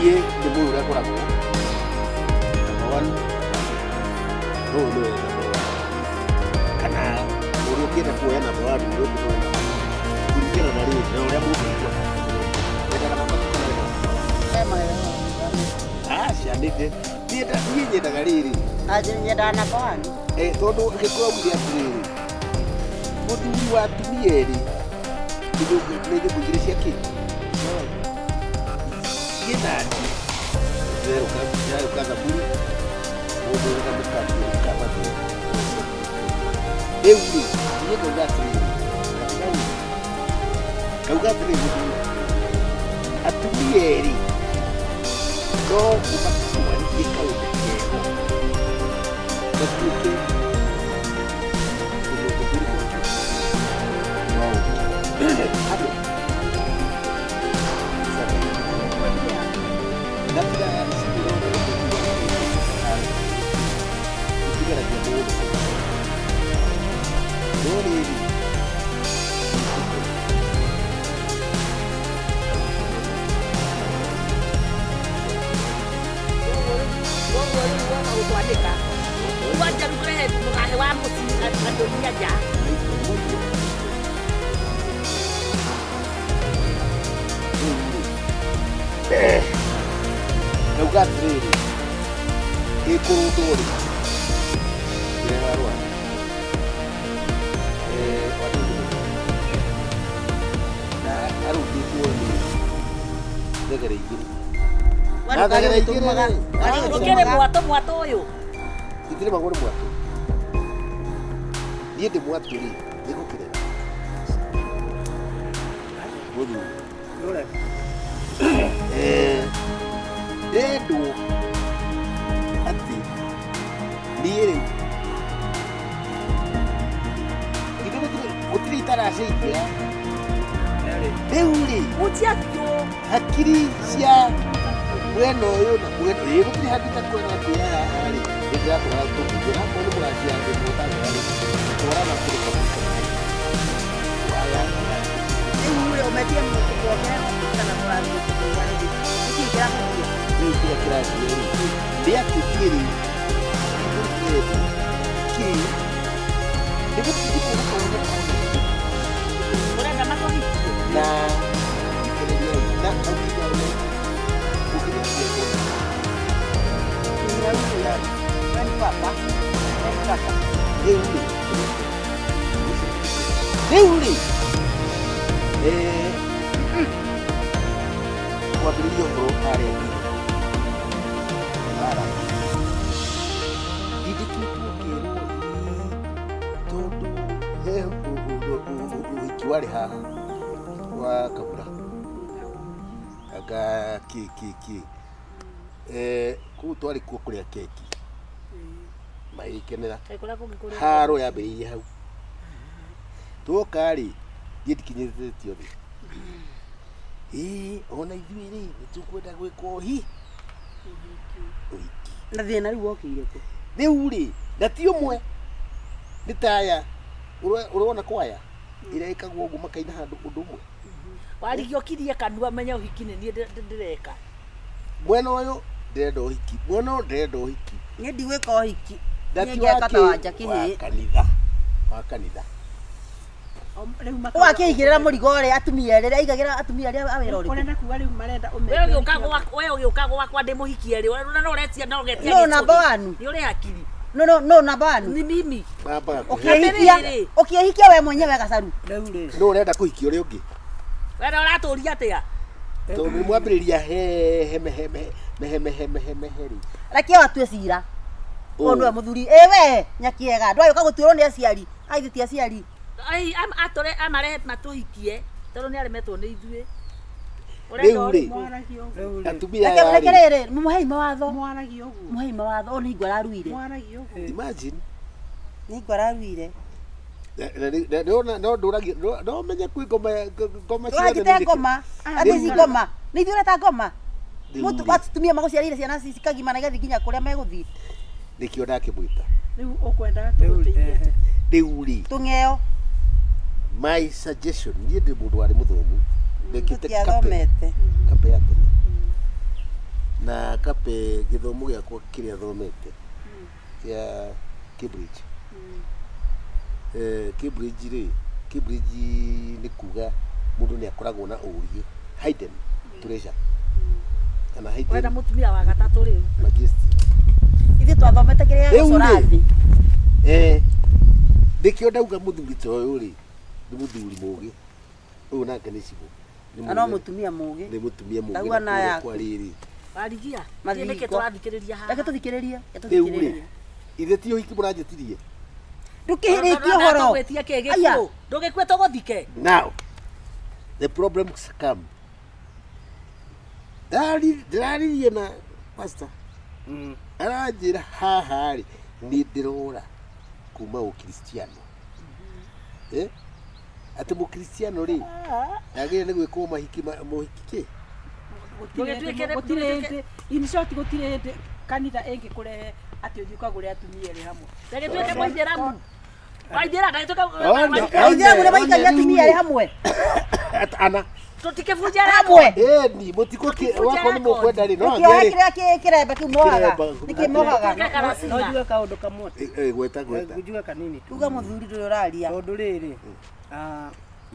Niĩ nĩ mũndũ ũrĩa ngoragwo number one, no ũyũ nĩwe number one. Kana ũrĩa ũngĩenda kuoya number one, ũrĩa ũngĩ nĩwe number two. Kũringana na rĩrĩ, na ũrĩa mũndũ aiguaga. Wendaga number two kana wendaga number one? Aca, niĩ nyendaga rĩrĩ. Nyendaga number one. Tondũ Gĩkũyũ augire atĩrĩrĩ, mũthuri wa atumia erĩ nĩ nyũngũ igĩrĩ cia kĩ? Niĩ naniĩ ndĩrerũka thaburi, mũndũ ũrĩ na mũka mathiĩ. Rĩu rĩ, niĩ ngauga atĩrĩrĩ, ngauga atĩrĩrĩ mũthuri, atumia erĩ no ũmatwarithie kaũndũ keho gatuĩke tũnyũngũ twĩrĩ twa kĩ? Twa ũũkĩ. Hamwe. Na tiga itigaragia mũndũ. No rĩrĩ, Koguo rĩu woka gũtwanĩka. Wanja rĩu kũrehe mũgathĩ wa mũciĩ andũ nginya nja. Ndauga atĩrĩrĩ, ĩkũrũndwo rĩ, ndĩrarwara. Na arũndĩtwo nĩ thegere igĩrĩ. Na thegere igĩrĩ rĩ, Ũkĩrĩ mwatũ mwatũ ũyũ. Itirĩmagwo nĩ mwatũ. Niĩ ndĩ mwatũ rĩ, nĩngũkĩrera. Mũthuri. Ndendwo atĩ niĩ rĩu ithe gũtirĩ itaracenjia rĩu rĩ Hutia biũ. Hakiri cia mwena ũyũ na mwena ũyũ gũtirĩ handũ itakwenda kuoya haha rĩ, nĩ ndĩratwara tũmbunge na akorwo nĩ mũracia andũ mũtagera rĩ, twarana kũrĩ kamũka. Rĩu rĩ, ũmetie mũtu kuongerera kana mũrathiĩ kũgũra rĩ, nĩkĩĩ kĩrahutia? Rĩu kĩrĩa kĩrathiĩ rĩ, nĩ atĩ niĩ rĩu ndĩrenda kĩ nĩ gũtindĩkwo gũkaũndũ Ũrenda matũhikie? Na thikĩrĩriai, na ũkinya ũrĩa ũngĩmĩkinyia ngoro. We nĩ baba, we nĩ baba. Rĩu rĩ, rĩu rĩ, kwambĩrĩria ũhoro harĩa mbere. Bara. Ndindĩkĩtwo ngĩrwo ĩĩ, tondũ he ũhiki warĩ haha wa Kabura. Anga kĩ kĩ kĩ. Kũu twarĩ kuo kũrĩa keki. Magĩkenera. Kaĩ kũrĩa kũngĩ kũrĩ Haro yambĩrĩirie hau. Tuoka rĩ, niĩ ndikinyĩrĩtio thĩ. Ĩĩ, ona ithuĩ rĩ, nĩ tũkwenda gwĩka ũhiki. Ũhiki. Na thĩna rĩu wokĩire kũ? Rĩu rĩ, na ti ũmwe, nĩ taya. Ũrona kwaya? Ĩrĩa ĩkagwo ũguo makaina handũ ũndũ ũmwe. Warigia ũkirie kanua menye ũhiki nĩ niĩ ndĩreka. Mwena ũyũ ndĩrenda ũhiki, mwena ũyũ ndĩrenda ũhiki. Niĩ ndigwĩka ũhiki. Na Niĩ ti ngeka wa ta kĩ? Wanja kĩhĩĩ. Wa kanitha. Wa kanitha. Ũgakĩigĩrĩra mũrigo ũrĩa atumia erĩ, aigagĩra atumia arĩa a wĩra ũrĩkũ? Ũrenda kuga rĩu marenda ũmeke Wewe ũgĩũka ũhiki gwakwa, wewe ũgĩũka gwakwa ndĩmũhikie rĩ, na no ũretia no ũgetia No, gĩcũhĩ. number one. Nĩ ũrĩ hakiri. No, no, no, number one. Ni mimi. Mambaga kũhe. Ũkĩhikia, Atĩrĩrĩ. ũkĩhikia we mwenyewe Gacaru. Rĩu rĩ. No ũrenda kũhikia ũrĩa ũngĩ? Wewe ũratũria atĩa? Tondũ nĩ mwambĩrĩria he, he, me, he, me, me, me, he, me, he, me, he rĩ. Reke o atue cira. Ũyũ nĩwe mũthuri. Ĩ we, Nyakĩega, ndwagĩũka gũtuĩrwo nĩ aciari. Aithĩ ti aciari. Ai, atũre, amarehe matũhikie, tondũ nĩ aremetwo nĩ ithuĩ. Rĩu rĩ, Mwaragia ũguo. atumia Reke, aya reke rĩ. rĩrĩ, mũhei mawatho. Mwaragia ũguo. Mũhei mawatho, ũyũ nĩ hingo araruire. Mwaragia ũguo. Imagine. Nĩ hingo araruire. Na, na, na, no ndũragia, no, no menye kwĩ ngoma, ngoma ciothe Ndũranjĩte nĩ ngoma. Ah, Atĩ ici rĩu- ngoma. Nĩ ithuĩ ũreta ngoma. Rĩu Mũtu, rĩ. atumia magũciarĩire ciana cikagimara igathiĩ nginya kũrĩa megũthiĩ. Nĩkĩo ndakĩmwĩta. Rĩu ũkwendaga tũgũteithie atĩa? Rĩu rĩ. Tũng'eo. My suggestion, niĩ ndĩ mũndũ warĩ mũthomu. Ndekĩte kape. Tũtiathomete. Kape ya tene. Na kape gĩthomo gĩakwa kĩrĩa thomete kĩa Cambridge. Cambridge rĩ, Cambridge nĩ kuga mũndũ nĩ akoragwo na ũũgĩ hidden treasure kana Wenda hidden mũtumia wa gatatũ rĩu. majesty. Ithuĩ twathomete kĩrĩa Rĩu gĩgũcora rĩ, thĩ. Nĩkĩo ndauga mũthuri ta ũyũ rĩ nĩ mũthuri mũũgĩ, ũyũ nake nĩ cibũ. Nĩ Na no mũũgĩ- mũtumia mũũgĩ. nĩ mũtumia mũũgĩ Ndauga na na kũrĩa yaku. kwa rĩrĩ. Warigia. Mathingo. Nĩkĩ tũrathikĩrĩria haha? Reke tũthikĩrĩrie, reke Rĩu rĩ, tũthikĩrĩrie. ithe ti ũhiki mũranjĩtirie. Ndũkĩhĩrĩtie ũhoro. Tũgwĩtie kĩ Aya. gĩkuũ. Ndũgĩkue tũgũthike. Now, the problems come. Ndĩraririe na pastor. Aranjĩra haha rĩ, nĩ ndĩrora kuma ũkristiano. Eh? Atĩ mũkristiano rĩ, ndagĩrĩire nĩ gwĩkwo mahiki mũhiki kĩ? Ndũgĩtuĩke- Gũtirĩ hĩndĩ, in short gũtirĩ hĩndĩ kanitha ĩngĩkũrehe atĩ ũthiĩ ũkagũre atumia erĩ hamwe. Ndagĩtuĩke mũithĩramu. Waithĩra ndagĩtuĩke Aithĩramu nĩ maikagia atumia erĩ hamwe. Ana. tũtikĩbunja Hamwe. Ĩni, mũtikũkĩ wakwa nĩ mũkwenda rĩ, no Nĩkĩohe angĩ rĩ. kĩrĩa kĩremba kĩu mohaga. Kĩremba. Nĩkĩ mohaga. No njuge kaũndũ kamwe. Gweta gweta. Njuge kanini tu. Uga mũthuri ndũrĩ ũraria. Tondũ rĩrĩ,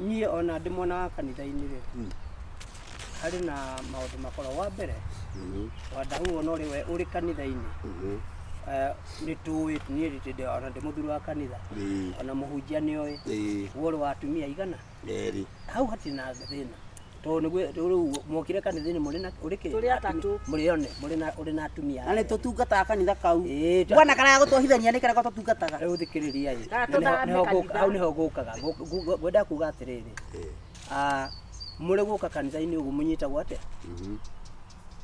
niĩ ona ndĩ mwena wa kanitha-inĩ rĩ, harĩ na maũndũ makoragwo. Wa mbere, wandahu ona ũrĩ we ũrĩ kanitha-inĩ, nĩ tũĩ niĩ ndĩ ona ndĩ mũthuri wa kanitha, ona mũhunjia nĩ oĩ, we ũrĩ wa atumia aigana? Erĩ. Hau hatirĩ na thĩna. Tondũ nĩguo rĩu mwokire kanitha-inĩ mũrĩ na ũrĩ kĩ? Tũrĩ atatũ. Mũrĩ one, mũrĩ na ũrĩ na atumia. Na nĩ tũtungataga kanitha kau. Ĩĩ, Bwana karaya gũtwohithania nĩ karĩa tũtungataga. Rĩu thikĩrĩria ĩ. Kana Na tũthame nĩho kanitha. hau nĩho ngũkaga. Ngwenda kuga atĩrĩrĩ. Mũrĩ gũka kanitha-inĩ ũguo mũnyitagwo atĩa?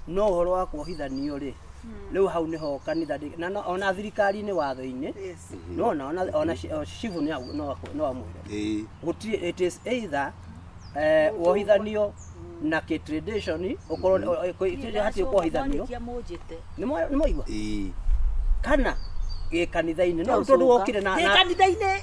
No ũhoro wa kuohithanio rĩ, rĩu hau nĩho kanitha na ona thirikari-inĩ watho-inĩ, nĩwona ona cibũ no amwĩre. Gũtirĩ, it is either wohithanio na kĩ tradition ũkorwo hatirĩ kuohithanio. Nĩ mwaigua? Kana gĩ kanitha-inĩ. No tondũ wokire na Gĩ kanitha-inĩ.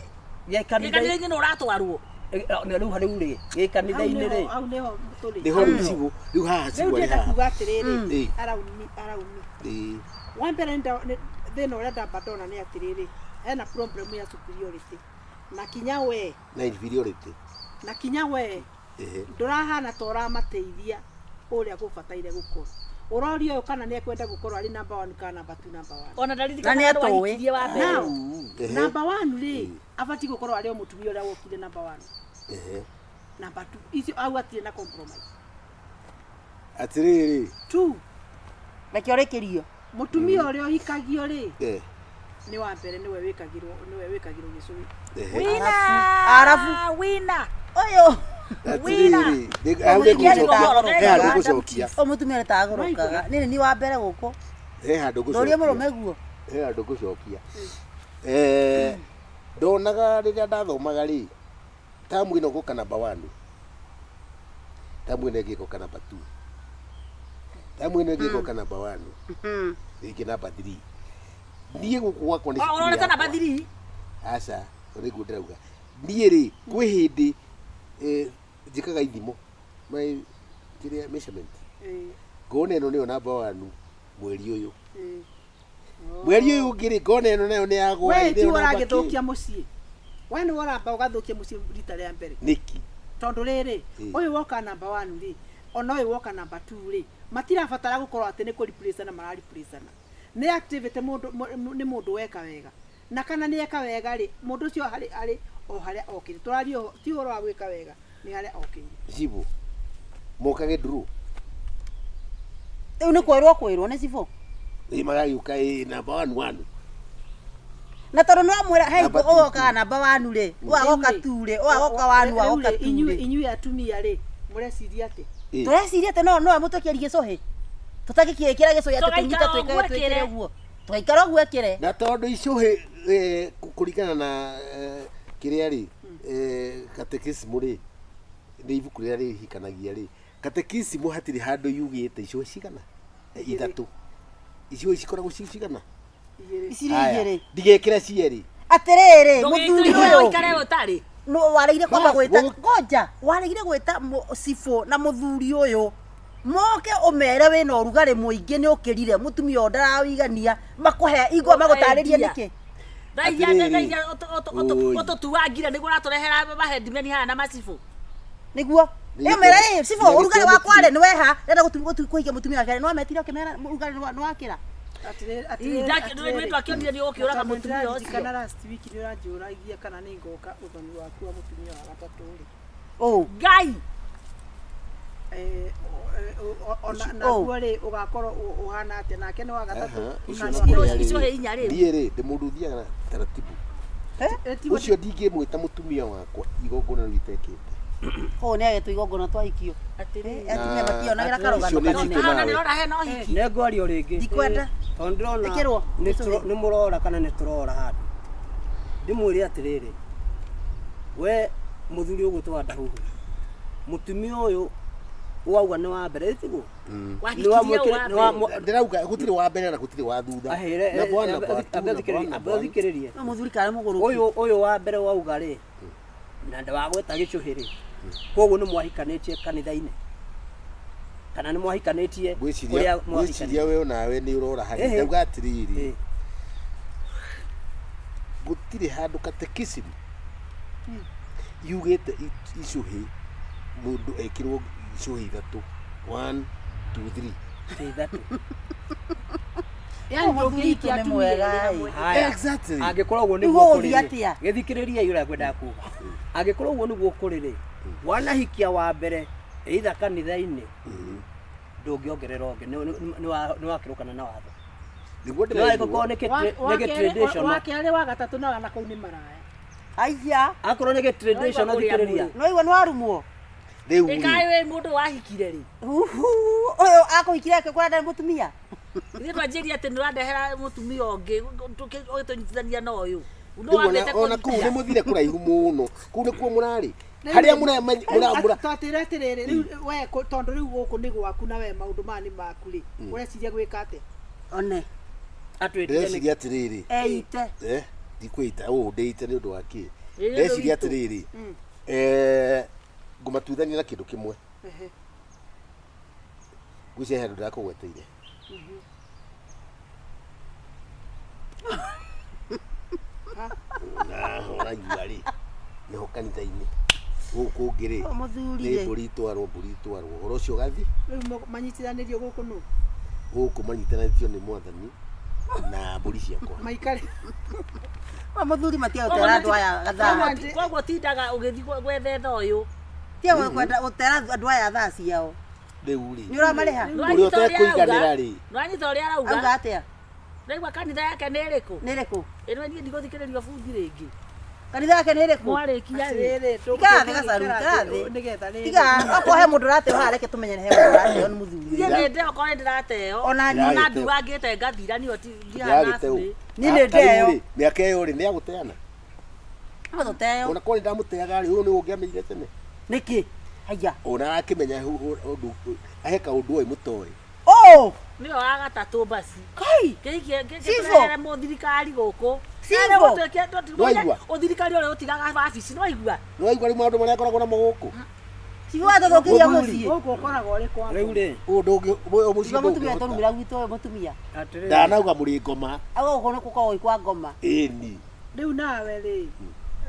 Gĩ kanitha-inĩ nĩ ũratwarwo. Rĩu rĩu rĩ, gĩ kanitha-inĩ rĩ. Hau nĩho tũrĩ. Nĩho rĩu cibũ, rĩu haha Rĩu cibũ arĩ ndĩrenda haha. kuga atĩrĩrĩ, araumi araumi. Wa mbere thĩna ũrĩa ndamba ndona nĩ atĩrĩrĩ, hena problem ya superiority. Na kinya we. Na inferiority. Na kinya we. Ndũrahana ta ũramateithia ũrĩa gũbataire gũkorwo. Ũroria ũyũ kana nĩ ekwenda gũkorwo arĩ number 1 kana number 2 number 1. Ona ndaririkana Na nĩ atũĩ. wa mbere. Now, number 1 rĩ, abatiĩ gũkorwo arĩ o mũtumia ũrĩa wokire number 1. Number 2 icio au atirĩ na compromise. Atĩrĩrĩ. 2. Reke ũrĩkĩrio. Mũtumia ũrĩa ũhikagio rĩ, nĩ wa mbere nĩwe wĩkagĩrwo, nĩwe wĩkagĩrwo gĩcũhĩ. Wina. Arabu. Wina. Ũyũ. Atĩrĩrĩ, hau nĩ ngũcokia. He handũ ngũcokia. Ũyũ mũtumia nĩ tagũrũkaga. Nĩ ni wa mbere gũkũ. He handũ ngũcokia. Ndũrie mũrũme guo. He handũ ngũcokia. Ndonaga rĩrĩa ndathomaga rĩ, tamu ĩno gũka number 1. Tamu ĩno ĩngĩ ĩgoka number 2. Tamu ĩno ĩngĩ ĩgoka number 1. Ĩngĩ number 3. Niĩ gũkũ gwakwa nĩ cukuru Ũronete yakwa. number 3? Aca, nĩguo ndĩrauga. Niĩ rĩ, kwĩ hĩndĩ njĩkaga ithimo, my kĩrĩa measurement. Ngona ĩno nĩyo number 1 mweri ũyũ. Mweri ũyũ ũngĩ rĩ, ngona ĩno nayo nĩ yagwa. We ti ũragĩthũkia mũciĩ. We nĩwe ũramba ũgathũkia mũciĩ rita rĩa mbere. Nĩkĩ? Tondũ rĩrĩ, ũyũ woka number 1 rĩ, ona ũyũ woka number 2 rĩ, matirabatara gũkorwo atĩ nĩ kũ replace na mara replace na. Nĩ activity mũndũ nĩ mũndũ weka wega. Na kana nĩ eka wega rĩ, mũndũ ũcio harĩ arĩ o harĩa okĩire. Tũraria ti ũhoro wa gwĩka wega, nĩ harĩa okĩire. Cibũ, mokage nduru. Rĩu nĩ kwĩrwo kwĩrwo nĩ cibũ. Ĩ magagĩũka ĩ number 1 1. Na tondũ no mwĩra hei Number two. ũgokaga namba 1 rĩ, ũgagoka 2 rĩ, ũgagoka 1 ũgagoka 2 rĩ. Inyuĩ atumia rĩ, mũreciria atĩ? Tũreciria atĩ no amũtwekerie gĩcũhĩ. Tũtangĩkĩĩkĩra gĩcũhĩ atĩ tũnyite Tũgaikara twĩkage ũguo twĩkĩre ĩkĩre. ũguo. Tũgaikara ũguo ĩkĩre. Na tondũ icũhĩ kũringana na kĩrĩa rĩ, katekisimu rĩ, nĩ ibuku rĩrĩa rĩhikanagia rĩ, katekisimu hatirĩ handũ yugĩte icũhĩ cigana? Ithatũ. Icũhĩ cikoragwo ci cigana? Ici rĩ igĩrĩ. Ndigekĩra cierĩ. Atĩrĩrĩ, mũthuri ũyũ. Ũikare ũtarĩ. No waregire kwamba Bas, gwĩta ngoja, waregire gwĩta cibũ na mũthuri ũyũ. Moke ũmere wĩna ũrugarĩ mũingĩ nĩ ũkĩrire mũtumia ũyũ ndarawĩigania makũhe igua magũtarĩrie nĩkĩ. Thaia Atĩrĩrĩ. thaia Oi. ũtũtuangire nĩguo ũratũrehera mahendimeni haha na macibũ. Nĩguo. Nĩ Ĩ mera gĩtũmi- ĩ cibũ nĩ ũrugarĩ gĩtũmi wakwa rĩ nĩ weha ndĩrenda kũhikia mũtumia wake nĩ wametire ũkĩmera ũrugarĩ nĩ wakĩra. Ii, nĩ twakĩonire nĩ ũkĩũraga mũtumia ũcio. Kana last week nĩ ũranjũragia kana nĩ ngoka ũthoni waku wa mũtumia wa gatatũ rĩ. Ũ. Ngai. Eh, ona Oh. naguo rĩ ũgakorwo ũhana atĩa nake nĩ wa gatatũ Aha, ũcio kana na nĩ wa kũrĩa Icio rĩ, he inya rĩu. Niĩ rĩ ndĩ mũndũ ũthiaga na taratibu. Eh, tiguo- Ũcio ndingĩmwĩta mũtumia wakwa igongona rĩu itekĩte. Kũu nĩ agetwo igongona twahikio. Atĩrĩrĩ. Atumia mationagĩra Icio karũgano nĩ kanene. njitũ Haha nawe. nĩ ũrona hena ũhiki. Nĩ ngwaria o rĩngĩ. Ndikwenda. Tondũ ndĩrona Ĩkĩrwo. nĩ mũrora kana nĩ tũrora handũ. Ndĩmwĩre atĩrĩrĩ, we mũthuri ũgwĩtwo Ndahuhu, mũtumia ũyũ wauga nĩ wa mbere ĩtiguo? Wahikirie ũ wa mbere? Ndĩrauga gũtirĩ wa mbere na gũtirĩ wa thutha. Ahĩre, Number one, number two, ambe number one, thikĩrĩrie, number ambe one. thikĩrĩrie. No mũthuri karĩ mũgũrũki. Ũyũ ũyũ wa mbere wauga rĩ, na ndawagweta gĩcũhĩ rĩ, koguo nĩ mwahikanĩtie kanitha-inĩ kana nĩ mwahikanĩtie Ngwĩciria kũrĩa ngwĩciria mwahikanĩtie? we onawe nĩ ũrora harĩa. Ĩhĩ. Ndauga atĩrĩrĩ, Ĩ, gũtirĩ handũ katekisimu yugĩte icũhĩ mũndũ ekĩrwo icũhĩ ithatũ. 1 2 3. ti ithatũ. Yaani Mũthuri ndũngĩhikia witũ nĩ atumia mwega, erĩ ĩ. hamwe. Haya. Exactly. Angĩkorwo ũguo Rĩu nĩguo ũgũthiĩ kũrĩ rĩ, atĩa? gĩthikĩrĩriai ũrĩa ngwendaga kuga. Angĩkorwo ũguo nĩguo kũrĩ rĩ, wanahikia wa mbere either kanitha-inĩ ndũngĩongerera ũngĩ nĩ wakĩrũkana na watho. Nĩguo No ndĩraigua. angĩkorwo nĩ Wa gĩ kerĩ- traditional wa kerĩ wa gatatũ na na kũu nĩ maraya. Aiya. akorwo nĩ gĩ traditional Noigua kũrĩa thikĩrĩria. No igua nĩ warumwo. Rĩu rĩ, Ĩkaĩ wĩ mũndũ wahikire rĩ. Uhu, ũyũ akũhikire akĩkora ndarĩ mũtumia. Ithuĩ twanjĩria atĩ nĩ ũrandehera mũtumia ũngĩ ũgĩtũnyitithania na ũyũ. No rĩu wambĩte ona kũu nĩ kũnyitia. mũthire kũraihu mũno. Kũu nĩkuo mũrarĩ. Harĩa mũra Twatĩre atĩrĩrĩ, rĩu we tondũ rĩu gũkũ nĩ gwaku na we maũndũ maya nĩ maku rĩ, ũreciria gwĩka atĩa? One. Atwĩtire nĩkĩ? ndĩreciria atĩrĩrĩ. Eite. Eh, ndikwĩita ũũ ndĩite nĩ ũndũ wa kĩ. Ĩ, nĩ ũndũ Ndĩreciria witũ. atĩrĩrĩ. Eh, ngũmatuithania na kĩndũ kĩmwe. Ehe. Ngwĩciria he handũ ndĩrakũgweteire. Na ũraigua rĩ, nĩho kanitha-inĩ. Gũkũ ũngĩ rĩ, Ũyũ mũthuri nĩ rĩ. mbũri itwarwo, mbũri itwarwo. Ũhoro ũcio ũgathi Rĩu manyitithanĩrio gũkũ nũ? gũkũ manyitanĩtio nĩ mwathani na mbũri ciakwa. Maikare. Ũyũ mũthuri matia gũtera andũ aya gathaa. Koguo tindaga ũgĩthiĩ gwethetha ũyũ. Tia kwenda gũtera andũ aya thaa ciao. Rĩu rĩ, Nĩ ũramarĩha? ũrĩa ũtekũiganĩra rĩ, Nĩwanyita ũrĩa Auga arauga. atĩa? Ndaigua kanitha yake nĩ ĩrĩkũ? Nĩ ĩrĩkũ? Ĩno niĩ ndigũthikĩrĩrio bungi rĩngĩ. Kanitha yake nĩ ĩrĩkũ? Mwarĩkia rĩ. Atĩrĩrĩ, Ikara thĩ gacaru, ikara thĩ. nĩgetha rĩrĩ. Tiga, okorwo he mũndũ ũrateo haha reke tũmenye nĩ he mũndũ ũrateo nĩ mũthuri. Niĩ nĩ ndeo korwo nĩ ndĩrateo. Ona niĩ. Ona nduangĩte ngathira niyo ndihana ndĩragĩte ũ. burĩ. Niĩ nĩ Ta rĩu ndeo. rĩ, mĩaka ĩyo rĩ, nĩ agũteana. No tũteo. Ona korwo nĩ ndamũteaga rĩ, ũyũ nĩ ũngĩamenyire tene. Nĩkĩ? Haiya. Ona arakĩmenya ũndũ ahe kaũndũ oĩ mũtoĩ. Ũũ. Nĩwe wa gatatũ basi. Kai. Kĩhikie Cibũ. kĩtũrehere mũthirikari gũkũ. Cibũ. Nĩwaigua? Ũthirikari ũrĩa ũtigaga wabici nĩwaigua? Nĩwaigua rĩu maũndũ marĩa akoragwo namo gũkũ? Cibũ watũthũkĩria Mũthuri. mũciĩ. Gũkũ ũkoragwo ũrĩ kwa Rĩu rĩ, Ũyũ ndũngĩ ũyũ mũciĩ Iga mũtumia ndũngĩhota. tũrumĩra gwitũ ũyũ mũtumia. atĩrĩrĩ. Ndanauga mũrĩ ngoma. Auga gũkũ nĩ gũkoragwo gwĩ kwa ngoma. Ĩni. Rĩu nawe rĩ,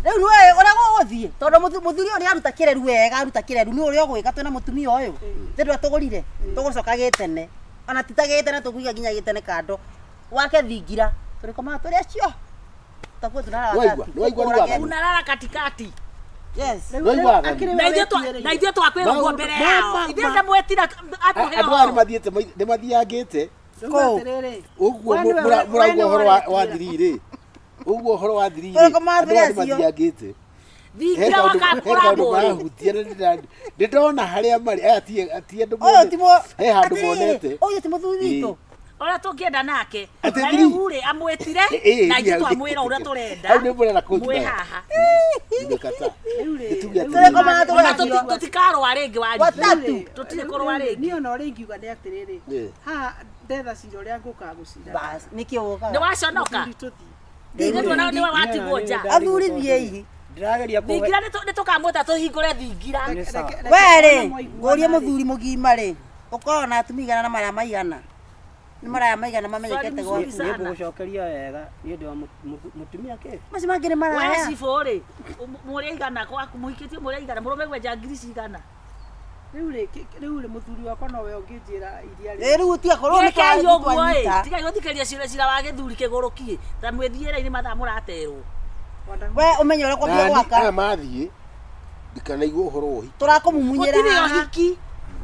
Rĩu nĩwe ũrĩa gũgũthiĩ tondũ mũthuri ũyũ nĩ aruta kĩreru wega aruta kĩreru nĩ ũrĩa ũgwĩka twĩna mũtumia ũyũ thĩ ndũrĩa tũgũrire tũgũcoka gĩtene ona ti ta gĩtene tũkũiga nginya gĩtene kando wake thingira tũrĩkomaga tũrĩ acio takuo tunara Nĩwaigua? Nĩwaigua rĩu wathani? Unalala katikati. Yes. rĩu- Nĩwaigua rĩu wathani? akĩrĩ Na we ithuĩ wĩtuĩrĩire. na ithuĩ twakwĩra ũguo mbere yao. Ithuĩ ndamwetira atũhe Andũ aya ũhoro. nĩmathiĩte nĩmathiangĩte. Rĩu Kũu. atĩrĩrĩ, Ũguo we nĩwe- we mũrauga nĩwe ũhoro wa ũretuĩra. thiri rĩ. Ũguo ũhoro wa thiri rĩ. Tũrĩkomaga Andũ aya tũrĩ acio. nĩmathiangĩte. He Thingira kaũndũ he kaũndũ wakakũra marahutia na ndĩndona harĩa marĩ aya ti andũ Ũyũ ti mũ he handũ atĩrĩrĩ, monete. ũyũ ti mũthuri witũ. Ũrĩa tũngĩenda nake. Atĩ Na thiri. rĩu rĩ amwĩtire Ĩ, na ithuĩ hau- twamwĩra ũrĩa tũrenda. Hau nĩ mũrera kũnjũraga. Mwĩ haha. Nimekata. Rĩu rĩ, Nĩtuge rĩu atĩrĩrĩ. Tũrĩkomaga tũrĩ Ona acio. tũtikarũa rĩngĩ warigi. Watatu. Tũtirĩ kũrũa rĩngĩ. Niĩ ona ũrĩa ingiuga nĩ atĩrĩrĩ, Ĩ. haha ndetha cira ũrĩa ngũkaga gũcira. Bas, nĩkĩ ũkaga? Nĩ waconoka. Mũthuri tũthiĩ. Ithuĩ tuona nĩwe watigwo nja. Athuri thiĩi. Ndĩrageria kũwe- Thingira nĩ tũkamwĩta tũhingũre thingira. Nĩ sawa. We rĩ, Mwaiguana ngũrie rĩ. mũthuri mũgima rĩ. Ũkoragwo na atumia igana na maraya maigana. Nĩ maraya maigana mamenyekete Swali gwaku. mzuri sana. Nĩ ngũgũcokeria wega nĩ ũndũ wa mũtumia kĩ Macio mangĩ nĩ We maraya. cibũ rĩ, mũrĩ aigana kwaku mũhikĩtie mũrĩ aigana mũrũme gwenja ngiri cigana. Rĩu rĩ rĩu rĩ mũthuri wakwa nowe ũngĩnjĩra iria Ĩ rĩu tiga korwo nĩ Rekei ũguo ĩ, twanyita. tigai gũthikĩrĩria cira cira wa gĩthuri kĩgũrũkie ta mwĩthiĩre-inĩ mathaa mũraterwo. We ũmenye ũrĩa kwambia Nani gwaka. aya mathiĩ ndikanaigua ũhoro wa ũhiki. Tũrakũmumunyĩra Gũtirĩ haha. ũhiki.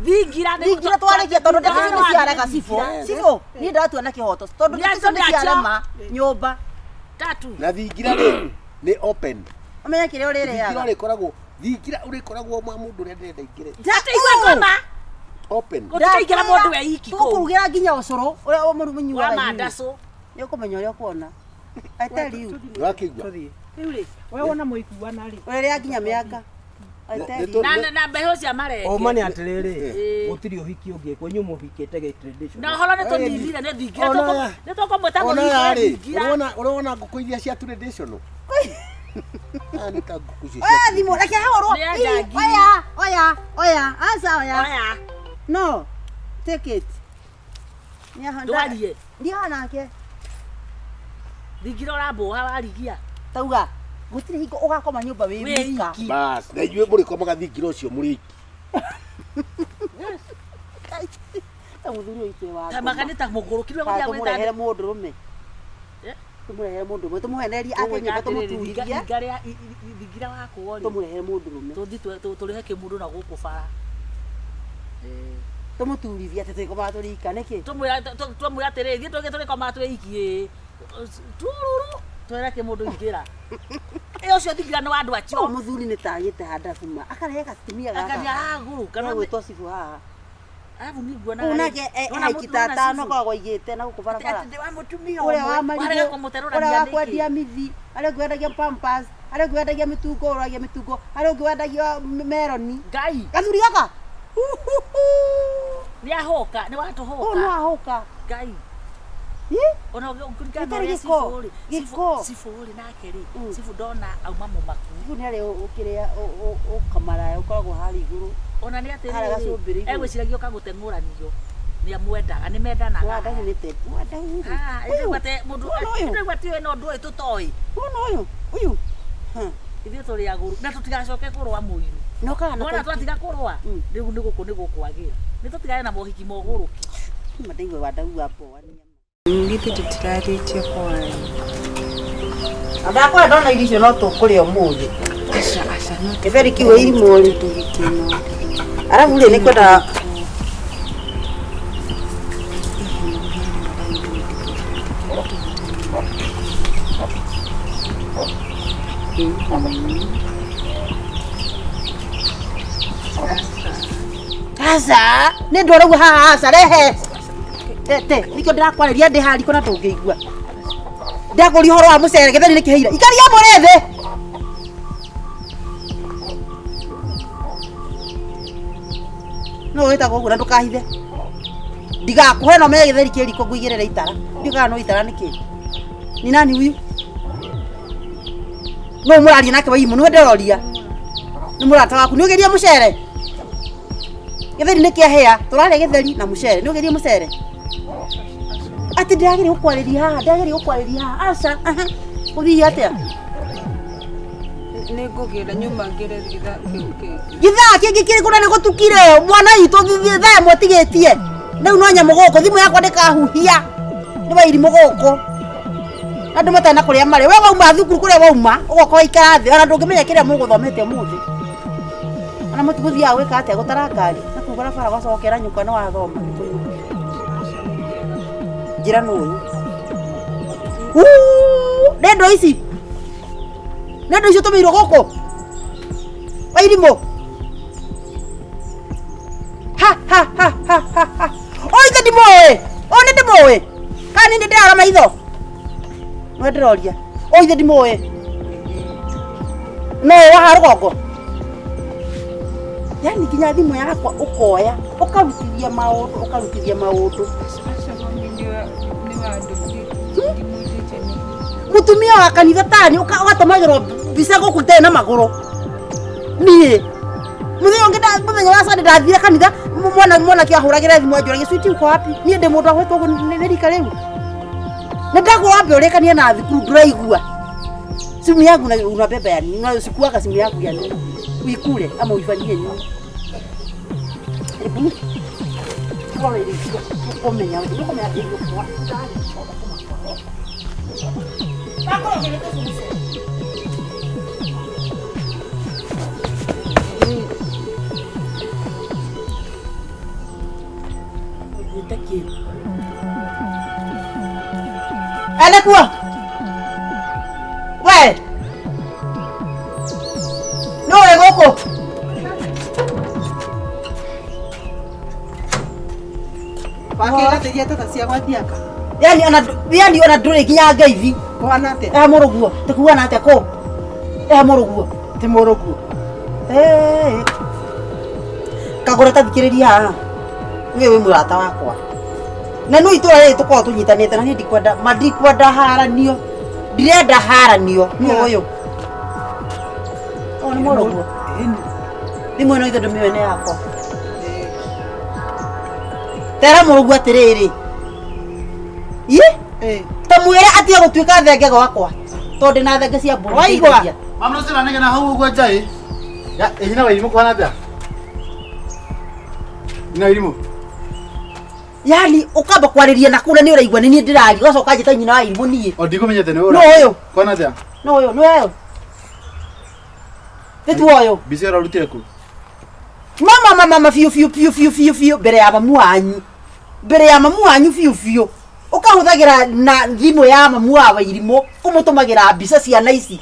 Thingira nĩ Thingira twarĩkia tondũ ndeto icio nĩ ciarega cibũ. Cibũ, niĩ ndatua na kĩhoto tondũ ndeto icio nĩ ciarema nyũmba. Tatu. Na thingira rĩ nĩ open. Ũmenye kĩrĩa Thingira ũrĩrĩaga. ũrĩkoragwo thingira ũrĩkoragwo mwa mũndũ ũrĩa ndĩrenda ingĩre. Ndateigua ngoma. Open. Gũtikaingĩra mũndũ we iki kũu. Tũgũkũrugĩra nginya ũcũrũ ũrĩa Wa mũnyuaga inyuĩ. mandacũ. Nĩ ũkũmenya ũrĩa ũkuona. I tell you. Nĩwakĩigua? tũthiĩ Rĩu rĩ we wona mũiguana rĩ Ũrĩrĩa nginya mĩanga. I Nĩ- tell nĩ you. Na mbeũ cia marenge. ũma nĩ atĩrĩrĩ Ĩĩ. gũtirĩ ũhiki ũngĩkwo inyuĩ mũhikĩte gĩ traditional Na ũhoro nĩ tũninire nĩ thingira. Ona- Nĩ tũkũmwĩta Ona mũhiki ya nĩ rĩ, thingira. ũrona ũrona ngũkũ iria cia traditional. Aya nĩ ta ngũkũ icio cia Oya thimũ, reke hahũrwo. Nĩ Ii, njangi. Oya, oya, oya, aca oya. Oya. No, take it. Ndwarie. Ndiaha nake. Thingira ũrambũha warigia. Tauga, gũtirĩ hingo ũgakoma nyũmba wĩ Wĩ wika. iki. Bas, na inyuĩ mũrĩkomaga thingira ũcio mũrĩ iki. Ta mũthuri ũyũ itwe wa Ta maka nĩ ta mũgũrũki rĩu Kana gũthiĩ tũmũrehere gwĩta. mũndũrũme. Eh? Tũmũrehere mũndũrũme, tũmũhenerie ake nyũmba tũmũturithie. Thingira wakwo rĩ. Tũmũrehere mũndũrũme. Tũthiĩ tũrĩhe kĩmũndũ na gũkũ bara. Tũmũturithie atĩ tũgĩkomaga tũrĩ ika nĩkĩ? Twamwĩra atĩrĩrĩ, ithuĩ tũgĩ tũrĩkomaga twĩ iki ĩ. Tururu twĩre kĩmũndũ ingĩra. Ĩ ũcio thingira nĩ wa andũ Ũyũ acio. mũthuri nĩ tagĩte handabuma akarehe gatumia Anga nĩ gaka. aragũrũka no Gegwĩtwo cibũ haha. arabu nĩ nguona Ũyũ nake haikita atano akoragwo aigĩte na gũkũ barabara. Atĩ wa mũtumia Ũrĩa wa ũmwe marigũ, warega ũrĩa kũmũterũrania wa nĩkĩ? kwendia mithi, harĩa ũngĩ wendagia pampers, harĩa ũngĩ wendagia mĩtungo, ũragia mĩtungo, harĩa ũngĩ wendagia meroni. Ngai Gathuri gaka. nĩ ahũka nĩ Ũyũ no watũhũka. ahũka. Ngai. Ĩ? Ona ũngĩringana Gĩtarĩ ũrĩa gĩko, cibũ rĩ, gĩko. cibũ rĩ nake rĩ, Mm. cibũ ndona auma mũmaku. Cibũ nĩ harĩa ũkĩrĩa ũkamaraya ũkoragwo harĩa igũrũ. Ona nĩ Harĩa atĩrĩrĩ, gacũmbĩrĩ igũrũ. egwĩciragia ũkagũteng'ũranio. Nĩ amwendaga, nĩ mendanaga. Wandau nĩ te. Wandau rĩ. Ah, Ũyũ. ĩndĩ te mũndũ Wona ũyũ. ĩndĩ atĩ ĩno ndũĩ tũtoĩ. Wona ũyũ. Ũyũ. Ha. Ithuĩ tũrĩ agũrũ na tũtigacoke kũrũa mũiru. Na ũkaga na Wona twatiga kũrũa, Mm. rĩu nĩ gũkũ nĩ gũkwagĩra. Nĩ tũtigane na mohiki mogũrũki. Ma ndaigua wandau wa mboga. Githĩ tũtirarĩtie kwaria? Ndakora ndona irio icio no tũkũrĩa ũmũthĩ. Aca aca no Gĩtheri kĩu irimũ rĩ. tũgĩkeno. Arabu rĩ nĩ kwenda Aca, nĩ ndwaragwo haha aca rehe. Te, nikĩo ndĩrakwarĩria ndĩ haha riko na ndũngĩigua. Ndakũria ũhoro wa mũcere gĩtheri nĩ kĩhĩire. Ikaria mũrĩ thĩ. No wĩtagwo ũguo na ndũkahithe. Ndigakũhe no menye gĩtheri kĩ riko ngũigĩrĩre itara. Ndiũĩ kana no itara nĩ kĩ. Ni nani huyu? No mũraria nake Wairimu, nĩwe ndĩroria. Nĩ mũrata waku, nĩ ũgerie mũcere. Gĩtheri nĩ kĩahĩa, tũrarĩa gĩtheri na mũcere. Nĩ ũgerie mũcere. Atĩ ndĩrageria gũkwarĩria haha, ndĩrageria gũkwarĩria haha. Aca, aha. Gũthiĩ atĩa? Nĩ ngũgĩra nyuma ngĩre gĩthaa kĩu kĩngĩ. Gĩthaa kĩngĩ kĩrĩkũ na nĩ gũtukire mwana witũ thaa ĩmwe tigĩtie. Rĩu no nyamũ gũkũ, thimũ yakwa ndĩkahuhia. Nĩ Wairimu gũkũ. Andũ matarĩ na kũrĩa marĩ. We wauma thukuru kũrĩa wauma, ũgoka waikara thĩ, ona ndũngĩmenya kĩrĩa mũgũthomete ũmũthĩ. Ona mũtigũthiaga gwĩka atĩa gũtara ngari na kũu barabara ũgacokera nyũkwa nĩ wathoma. Njĩra nũ ũyũ. Uu, nĩ ndo ici. Nĩ ndo ici ũtũmĩirwo gũkũ. Wairimu. Ha ha ha ha ha ha. Ũyũ ithe ndimũĩ. Ũyũ nĩ ndimũĩ. Kana nĩ ndĩrara maitho. Nĩwe ndĩroria. Ũyũ ithe ndimũĩ. No ũyũ wa haha rũgongo. Yani nginya thimũ yakwa ũkoya, ũkarutithia maũndũ, ũkarutithia maũndũ. Aca mami nĩ wandũmire ndimwĩtĩte nĩ Mũtumia wa kanitha tani ũgatũmagĩrwo mbica gũkũ itarĩ na magũrũ. Niĩ mũthenya ũngĩ mũthenya wa Sunday ndathire kanitha Mwana mwanake ahũragĩra thimũ anjũragia switi uko wapi? Niĩ ndĩ mũndũ agwetwo ũguo nĩ rika rĩu. Nĩ ndakwambia ũrĩkanie na thukuru ndũraigua. Simu yangu na unabeba ya nini? Unasikuaga simu yangu ya nini? Uikule ama uifanyie nini? Hebu kumenya kumenya Ene kuo we nũ wĩ gũkũ Wakĩgathĩria tata cia gwathiaka. Yani ona yani ona ndũrĩ nginya ngeithi. Kũhana atĩa? Eha mũrũguo tĩkuana atĩa kũ eha mũrũguo Ti mũrũguo. Eh. Kagũra ta thikĩrĩria haha nĩwe wĩ mũrata wakwa na no itũra rĩrĩ tũkoragwo tũnyitanĩte na niĩ ndikwenda ma ndikwenda haranio ndirenda haranio nĩ ũyũ ũyũ nĩ mũrũguo thimũ ĩno ithe ndũmĩoe nĩ yakwa tera mũrũguo atĩrĩrĩ ĩ ta mwĩre atige gũtuĩka thenge gwakwa tondũ ndĩna thenge cia mbũri Waigua? ndeithagia. Mama no sina nege na hau uguo njai. Ya, nyina wa irimũ kũhana atĩa? Nyina wa irimũ. Yani ũkamba kwarĩria na kũrĩa nĩ ũraigua nĩ niĩ ndĩraria ũgacoka njĩta nyina wa irimũ niĩ O ndikũmenyete nĩ ũra. Nũ ũyũ? Kũhana atĩa? no ũyũ nĩ ũyũ nĩ tu ũyũ Mbica ĩrarutire kũ? mama mama mama biũ biũ biũ biũ biũ biũ mbere ya mamu wanyu mbere ya mamu wanyu biũ biũ ũkahũthagĩra na thimũ ya mamu wa wairimũ kũmũtũmagĩra mbica ciana ici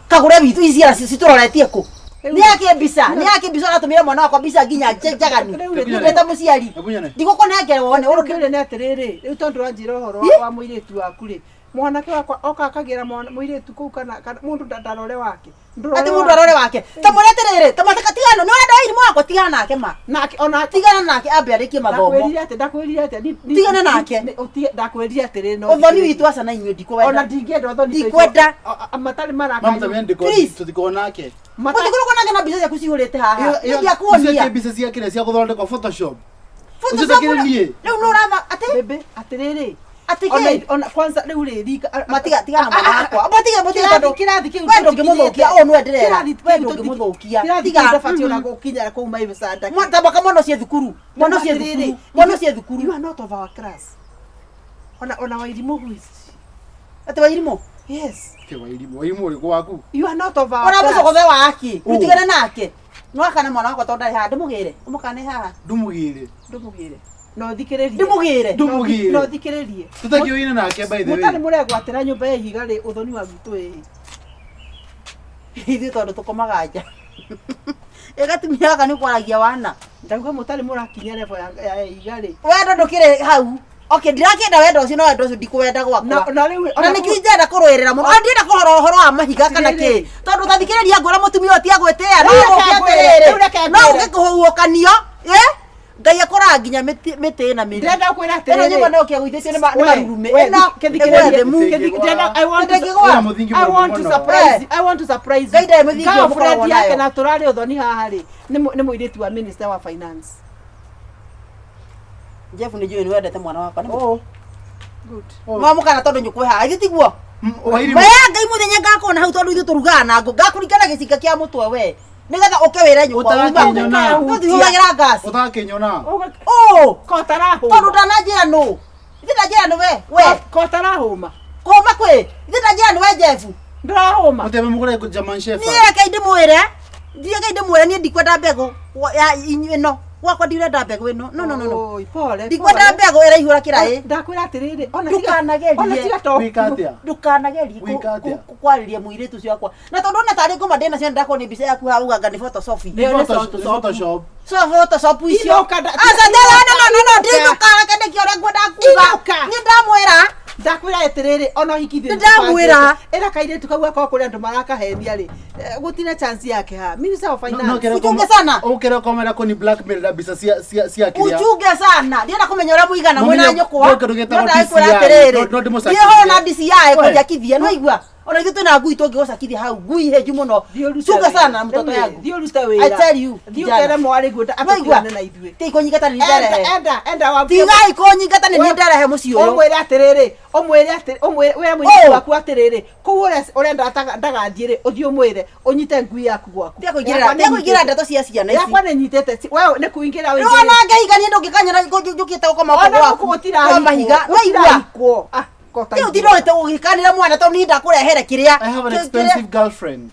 kagũre witũ ici ciana citũroretie kũ nĩ yake mbica nĩ yake mbica ũratũmĩra mwana wakwa mbica nginya njaganu Rĩu ndĩ ta mũciari Hebu nyone. ndigũkũnengere wone Ũrũkĩrĩ ũrũkĩrĩ nĩ atĩrĩrĩ, rĩu tondũ ũranjĩra ũhoro Ĩ? wa mũirĩtu waku rĩ, mwanake wakwa oka akagĩra mũirĩtu kũu kana kana mũndũ ndarore wake. Ndũrore atĩ mũndũ arore wake ta mwĩre atĩrĩrĩ ta mataka tigana nĩ ũrenda wairimũ wakwa tigana nake ma Nake ona tigana nake ambe arĩkie mathomo ndakwĩrire atĩ ndakwĩrire atĩ Tigana nake. Ndakwĩrire atĩrĩrĩ no ũthoni witũ aca na inyuĩ ona ndikwenda ndingĩenda ũthoni Ndikwenda. matarĩ Mama maraka tamenya ndiko Please. tũtikorwo nake. Mũtikoragwo nake na mbica ciaku cihũrĩte haha Ĩyo- ĩyo- ndiakuonia icio mbica cia kĩrĩa cia gũthondekwo Photoshop. Photoshop Ũcio takĩrĩ niĩ. rĩu nĩ ũratha atĩ Bebe atĩrĩrĩ atĩ ona kĩ ona kwanza rĩu rĩ rika matiga tigana mwana wakwa matiga matiga tondũ kĩrathi kĩu we ndũngĩmũthũkia ũũ nĩwe ndĩrera kĩrathi we ndũngĩmũthũkia kĩrathi tiga kĩu ndabatiĩ ona gũkinya kũu maibicanda tabaka mwana ũcio thukuru mwana ũcio thukuru mwana ũcio thukuru you are not of our class ona ona wairimũ who is atĩ wairimũ yes Kĩ wa irimũ? Wa irimũ ũrĩkũ waku? you are not of our ona class mũcogothe waki Ũ. rĩu tigane nake nĩwakana mwana wakwa tondũ ndarĩ haha ndĩmũgĩre ũmũkane haha Ndũmũgĩre. ndũmũgĩre no thikĩrĩrie ndĩmũgĩre Ndũmũgĩre. no thikĩrĩrie Tũtakĩũine nake by the mũtarĩ way. mũregwatĩra nyũmba ya ihiga rĩ ũthoni wa gwitũ ĩ ithuĩ tondũ tũkomaga nja ĩgatumia gaka nĩ kwaragia wana ndauga mũtarĩ mũrakinya level ya ihiga rĩ wendo ndũkĩrĩ hau okay ndirakĩenda wendo ũcio no wendo ũcio ndikũwenda gwakwa na rĩu na nĩkĩo ingĩenda kũrũĩrĩra mũno ona ndienda kũrora ũhoro wa mahiga kana Atĩrĩrĩ. kĩ tondũ tathikĩrĩria ngwĩra mũtumia ũyũ tiagwĩtĩa no Rĩu reke ũke ngwĩre, atĩrĩrĩ rĩu reke no ngwĩre. ũke kũhuhũkanio ĩ ngai akoraga nginya mĩtĩ ĩna mĩri ndĩrenda kwĩra ĩno atĩrĩrĩ nyũmba no kĩagũithĩtio nĩ marurumĩ We, ĩno kĩthikĩrĩrie, ĩgwe thĩ mu kĩthikĩrĩria, I want to- Ndĩngĩgwa. Ĩna mũthingi I mũrũmu want to mũno. surprise you. I want to surprise you. Ngai ndarĩ mũthingi ũyũ mũkoragwo Girlfriend yake nayo. na tũrarĩ ũthoni haha rĩ nĩ mũirĩtu wa minister wa finance. Jeff nĩ njũĩ nĩ wendete mwana wakwa nĩ Oh. Good. mwamũkana tondũ nyũkwe haha githĩ tiguo Wa irimũ. maya ngai mũthenya ngakuona hau tondũ ithuĩ tũrugaga na ngũ ngakũringana gĩcinga kĩa mũtwe we nĩgetha ũke wĩre nyũkwa uma Ũtakĩnyona. tũtihũthagĩra ngasi Ũtakĩnyona. ũ Kotarahũma. tondũ ndananjĩra nũ ithe ndanjĩra nĩ we we Kotarahũma. kũma kwĩ ithe ndanjĩra nĩ we Jeff Ndũrahũma. Mũteme mũgũre German Shepherd. niĩ reke ndĩmwĩre ndiĩ ndĩmwĩre niĩ ndikwenda mbegũ ya inyuĩ ĩno gwakwa ndirenda mbegũ ĩno no no no no Oi, pole. ndikwenda pole. mbegũ ĩraihũra kĩraĩ Ndakwĩra atĩrĩrĩ, ona Ndũkanagerie. ona tiga to Gwĩka atĩa? ndukanagerie Gwĩka atĩa? kwarĩria mũirĩtu ũcio wakwa na tondũ ona tarĩ ngoma ndĩnacio nĩndakwo nĩ mbica yaku hau anga nĩ photoshop Nĩ Nĩ Photoshop. Nĩ Photoshop. so photoshop icio Inũka nda- aca no no no no Inũka. ndinũka reke ndĩkie ũrĩa ngwenda kuga Inũka. niĩ ndamwĩra Ndakwĩra atĩrĩrĩ, ona ũhiki ithuĩ Nĩndamwĩra. ĩra kairĩtu kau gakorwo kũrĩ andũ marakahenia rĩ, gũtirĩ chance yake ha. Minister of No finance. kĩrĩa Uchunge sana. Ũkĩrĩa ũkomera kũni blackmail na mbica cia cia cia kĩrĩa. uchunge sana ndienda kũmenya ũrĩa mũigana No mwĩna menya- nyũkwa no kĩndũ gĩtagwo no ndakwĩra DCI, atĩrĩrĩ no ndĩmũcakithie. ndiĩ hona DCI We. kũnjakithia no igua Ona ithuĩ twĩna ngui tũngĩgũcakithia hau, ngui hĩnju mũno. Thiĩ ũrute Cunga wĩra. sana na mtoto Rĩu rĩ, yangu. thiĩ ũrute wĩra. I tell you, Thiĩ kijana. ũkere mwarĩ guo Waigua? atũtigane na ithuĩ. Tigai kũnyingata nĩ Enda ndarehe. enda enda wambie Tigai kũnyingata nĩ niĩ ndarehe mũciĩ ũyũ. ũmwĩre atĩrĩrĩ ũmwĩre atĩ ũmwĩre wĩre mũirĩtu Ũũ. waku atĩrĩrĩ kũu ũrenda ndagathiĩ rĩ ũthiĩ ũmwĩre ũnyite ngui yaku gwaku. Tiga kũingĩrĩra, tiga kũingĩrĩra ndeto cia ciana ici. Yakwa nĩ nyitĩte we nĩ kũingĩra Rĩu ona ngĩhikania ndũngĩkanyona njũkĩte gũkoma Ona gwaku. gũkũ Kwa mahiga. Waigua? gũtirahikwo. Ah, kota Rĩu tindohete gũgĩkanĩra mwana tondũ niĩ ndakũrehere kĩrĩa. I have an expensive girlfriend.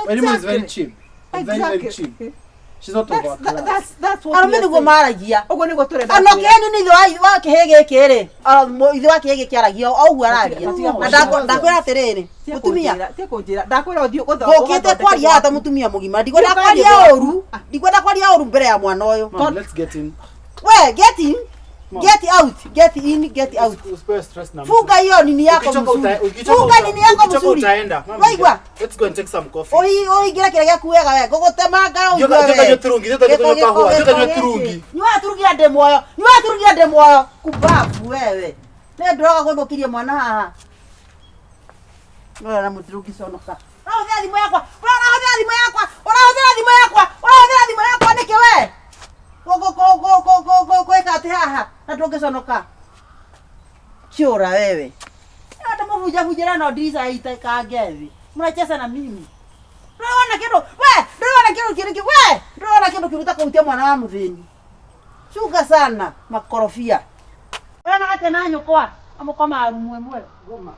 Elimu is very cheap. Very, very Exactly. cheap. She's not of our That's, class. that's what Arũme we are nĩguo saying. maragia. Ũguo nĩguo tũrenda Ona kwĩra. ũkĩhenio nĩ ithe wa kĩhĩ gĩkĩ rĩ, ithe wa kĩhĩ gĩkĩ aragia o ũguo aragia. Matiga Na ndakwĩra atĩrĩrĩ, Tiga mũtumia, kũnjĩra, tiga kũnjĩra ndakwĩra ũthiĩ ngũkĩte kwaria haha ta mũtumia mũgima, ndikwenda Thiĩ kwaria ũgathiĩ ũru, ndikwenda kwaria ũru mbere ya mwana ũyũ. Mom, let's get in. We, get in, get out, get in, get out. Usipewe stress na mtu. Funga hiyo nini yako Ukichoka mzuri. ukichoka Funga nini yako ukichoka mzuri. utaenda. Mom, Waigua? Let's go and take some coffee. Ũingĩre kĩrĩa gĩaku wega we, ngũgũtemanga ũigue Njoka- njoka we. nyua turungi, njoka Gĩko, nyua gĩko, kahũa, njoka gĩko nyua gĩkĩ. turungi. Nyua turungi na ndĩ muoyo, nyua turungi na ndĩ muoyo. Kumbabu wewe. Nĩ ndĩroga gũthũkĩria mwana haha. Ũrĩa na mũturungi conoka. Ũrahũthĩra thimũ yakwa, ũrahũthĩra thimũ yakwa, ũrahũthĩra thimũ yakwa, ũrahũthĩra thimũ yakwa nĩkĩ we? Gwĩka atĩ haha na ndũngĩconoka. Chura wewe. Hata mvunjavunjana na ndirica itakange thĩ. Mnacheza na mimi. Ndũrona kĩndũ, we, ndũrona kĩndũ kĩrĩkĩ, we, ndũrona kĩndũ kĩruta kũhutia mwana wa mũthĩni. Chunga sana makorobia. Ũrona atĩa na nyũkwa? Amũkoma rumu ĩmwe. Ngoma.